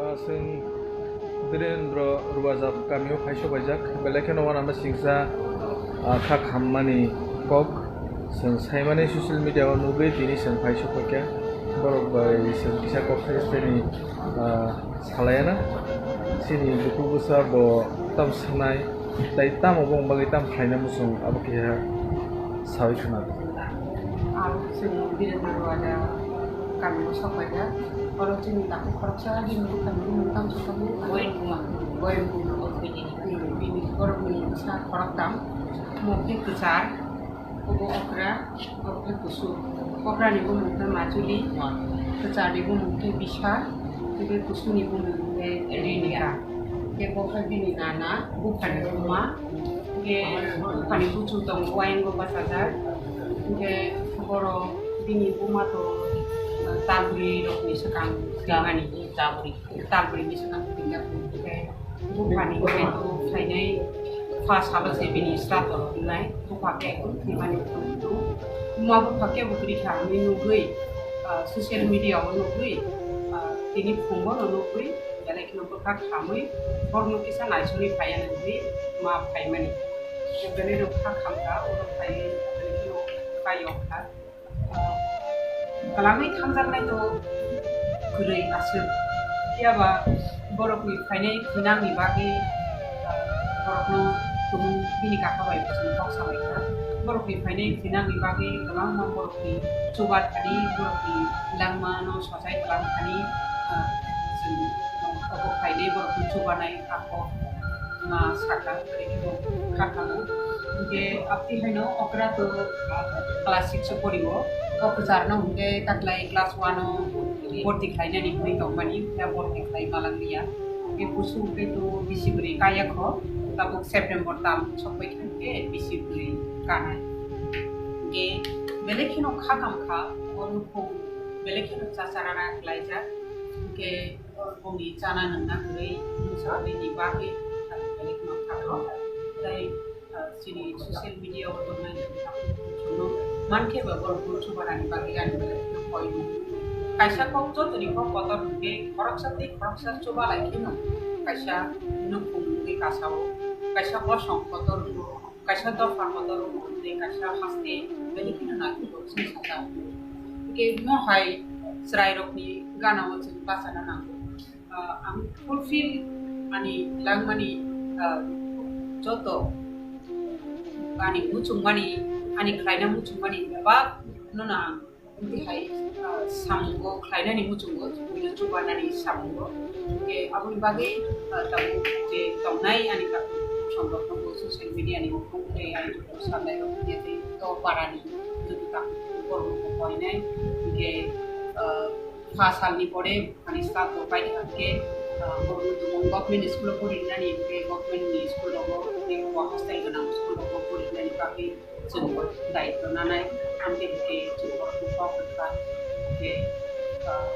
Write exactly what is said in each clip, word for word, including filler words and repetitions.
Chwng Birendra Ruwajak kamio phaiso baijak, belai kheno uanama singsa, ah, kha khammani kok chwng saimani social media o nugwi tini chwng phaiso phaikha. Borok bai chwng kisa kok khaisani, ah, salayana. Chini dukhu bwsa bo tam sanai, tai tamo bong bagwi tam khlaina muchung abo khe sawi khna. Ang chini Birendra Ruwajak kamio sok baijak. Oro chini takhuk khoroksa bini bwkhani bumung tamo se tongo. Boyeni buma. Boyeni buma. Bini, bini borokni bwsa khoroktham. Mokhe kwchar, obo okra, obo khe kusuk. Okrani bumung khe Majuli, kwcharni bumung khe Bisa, tei kusukni bumung khe Renika. Tei bo khe bini nana, buphani buma. Hingke buphani buchung tongo, wayango bachajak. Hingke borok bini buma to, ah, tabri rokni swkang twimani, tabri, tabri ni swkang twinjak. Hingke buphani khe to phainai pha salo se bini srato rok wngnai. Bupha khe ekdom twimani buma bupha khe bo kwrwi kha hinwi nugwi, ah, social media o nugwi, ah, tini phungo no nugwi. Belai kheno bwkha khamwi borokno kisa naisingwi phaiya hinwi ma phaimani. Belai no kha khamkha, oro phaiwi belai kheno kha yokha. Kwlangwi thamjaknai to kwrwi aswk. Phiyaba borokni phainai thinangni bagwi, ah, borokno tumung bini kaka bai bwswng kok salaikha. Borokni phainai thinangni bagwi kwbangma borokni chubathani, borokni langmano Achai kwlangthani, ah, chwng obo khainai borokno chubanai ako ma sakha, tei khe kha khango. Hingke aboni haino okra to class six o porio. O kwcharno hingke taklai class one o borti khlainani hinwi tongmani, ya borti khlai malangliya. Hingke busu hingke to bisi bwrwi kaya kho, tabuk September tal sokpai kha hingke bisi bwrwi kanai. Hingke belai kheno kha kam kha, o nukhung belai kheno chacharara khlaijak, hingke bongni chana nungna kwrwi, bwskanini bagwi belai kheno kha kho. Tei, ah, chini social media o tongnai chwngno mankhe ba borok no chubanani bagwi ani belai kheno koi. Kaisa kok jotoni kok kotor hwnkhe khoroksa tei khoroksa chubalai kheno kaisa nukhung wngwi kasao, kaisa bosong kotor wngo. Kaisa dopha kotor wngkha tei kaisa haste belai kheno naikolwi se sajak. Hingke mo hai chwrairokni ganao chwng bachana nango. Ah, ang fulfill ani langmani, ah, joto ani muchungmani, ani khlaina muchungmani bebak no ang Tei hai, ah, samungo khlainani muchungo, buino chubanani samungo. Hingke aboni bagwi, ah, tabuk je tongnai ani takhuk songrokno bo social media ni mukhung tei ani joto sandairok tei to parani joto takhuk borokno bo koinai. Hingke, ah, pha salni pore ani staff rok pai kha hingke, ah, borokno tumung government school o porinani hingke government ni school rogo tei bo hostel gwnang school rogo porinani bagwi Chwng daitw nanai, amtwi hwnkhe chwng borokno kok rwkha. Hwnkhe, ah,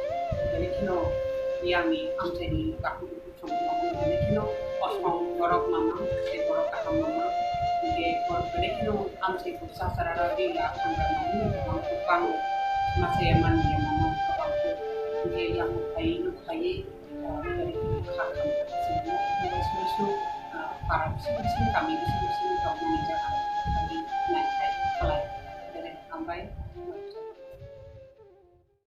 belai kheno yangni amchaini takhuk bukhuk chwng belai kheno kosong borok mama, tei borok kaham mama. Hwnkhe borok belai kheno amchai busa chara rw di ya thangjaknai hwnwi bang machaya manliya.